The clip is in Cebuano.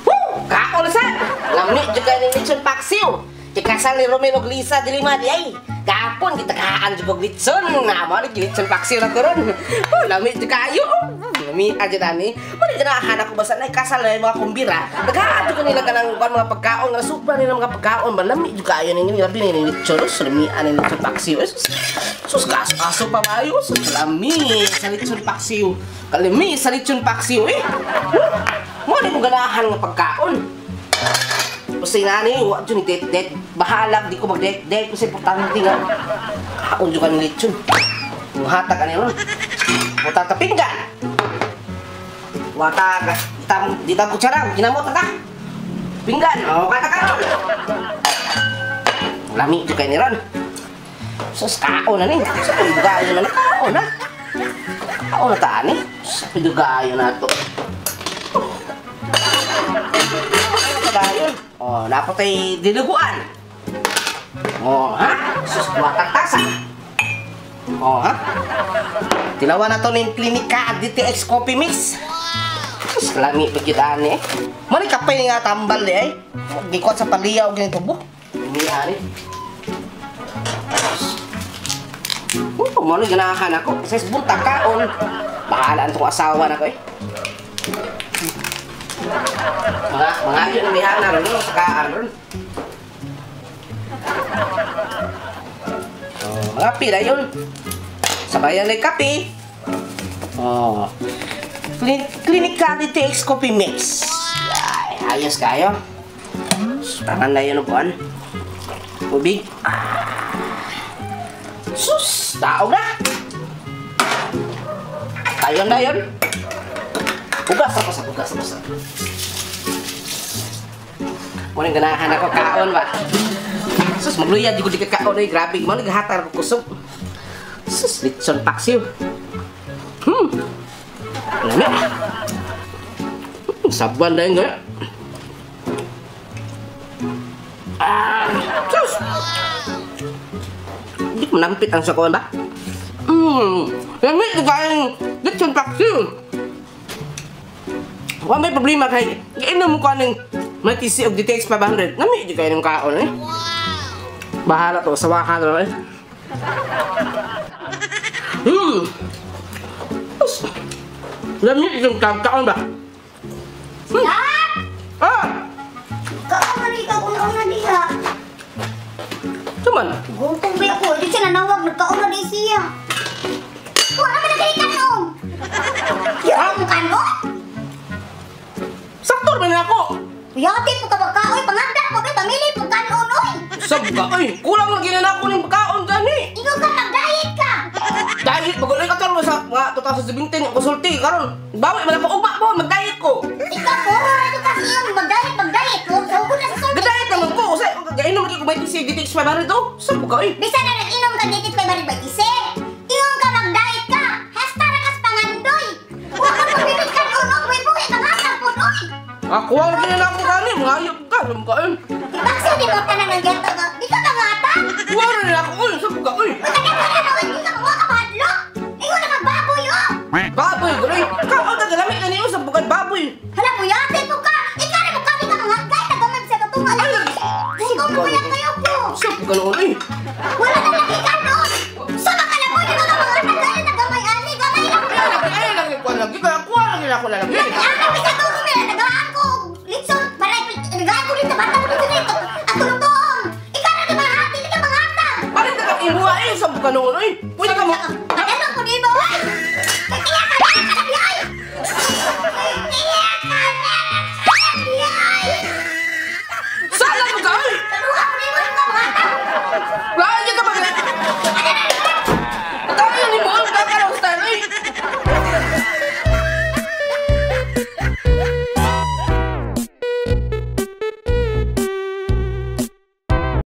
Woo! Kaon sa! Lami jud kay ning litson paksiw. Kikasal ni Romel og Lisa Dilima di ay. Gapon gitagaan jud og litson. Na mo ni litson paksiw na karon. Oh, lami jud kayo. Lami jud ani. Mo ni ganahan ako basta nay kasal na mga kumbira. Tagaan jud nila kanang kuan mga pagkaon nga sobra nila mga pagkaon ba lami jud kayo ning labi ni litson. Lami ani litson paksiw. Sus kaso pa bayo. Sus lami sa litson paksiw. Kalimi sa litson paksiw eh. Mo ni mo ganahan nga pagkaon. Basta nani, wa jud ni det bahala di ko mag det det kasi importante nga kaon jud kan litson. Muhatag ani ron. Butang ta pinggan. Wata ka tam di ta kutsara, ginamot ta. Pinggan, oh kata ka. Lami jud kay ni ron. Sus kaon na ni. Sa pidugayo na ni kaon na. Kaon na ta ani. Sa pidugayo na to. Oh, dapat ay diluguan. Oh, ha? Sus, watang tasa. Oh, ha? Tilawan na to ning Klinika DTX Coffee Mix. Sus, lami pa gyud ani eh. Mo ni kape nga tambal di ay. Gikuan sa paliyaw gini tubo. Ni ani. Oh, mo ni ganahan ako. Sa buntag kaon. Bahala ang tong asawa nako eh. Mga yun ang mihana ron, no? Sakaan ron. Oh, mga pila yun. Sabayan na kape. Oh. Klinika DTX Coffee Mix. Ay, ayos kayo. Tangan na yun upuan. Tubig. Sus! Taog na! Tayo na yun. Hugas ako sa hugas ako sa. Mo ning ganahan ako kaon ba. Sus magluya jud ko di ka kaon oy, grabe mo ning gahatag ako kusog. Sus litson paksiw. Lami. Saban dayon gaya. Ah, sus. Di ko nampit ang sakuan ba? Lami jud kaayong litson paksiw. Wa may problema kay giinom ko aning may TC og DTX 500. Nami jud kayo ng kaon eh. Wow. Bahala to sawahan ro eh. Lami jud kaon ba? Ah! Kaon na ni ka una diha. Tuman. Gutom ba ako? Di siya nanawag nagkaon na di siya. Wa na man kay kanon. Yung kanon? Saktor man ako. Yati po ka magkaoy, panganda po ba pamili po kanon oy. Sab ka oy, kulang lagi na nako ning pagkaon gani. Ingon ka mag-diet ka. Diet ba gud ka sa mga 2017 konsulti karon. Bawi man ako ugma po mag-diet ko. Ikaw puro ra ka sa iyong mag-diet, mag-diet ko. Sugod na sa sulti. Diet naman ko usay gainom lagi ko may TC DTX 500 to. Sab ka oy. Bisan na nag-inom ka DTX 500 ba TC? Ingon ka mag-diet ka. Hasta ra kas pangandoy. Wa ka pamili kanon og buhi pangatag po oy. Ako ang ginana ko gani, mga ayop ka, sab ka oy. Baksa di mo tanan ang gato ba? Di ka mangata? Wala na ako oy, sab ka oy. Uy, kadaghan na oy, di ka wa ka mahadlok. Ingon na magbaboy oh. Baboy gud oy. Kaon ta galami na niyo sa bugad baboy. Hala buyate po ka. Ikaw ra mo kami ka mga gay tagamay sa katunga lang. Gutom mo yan kayo ko. Sab ka noon oy. Wala na lagi kanon. Sa mga laboy di ka mga tagamay tagamay ani gamay lang. Ay lagi ko lagi ka kuha lagi ako lagi. Ang kami sa tulo nila nagaan ko litson para nagaan ko dito bata ko dito dito. Ato lutoon. Ikaw ra di mahati di ka mangata. Palit na kang imuha eh sab ka noon oy. Pwede ka mo. Ano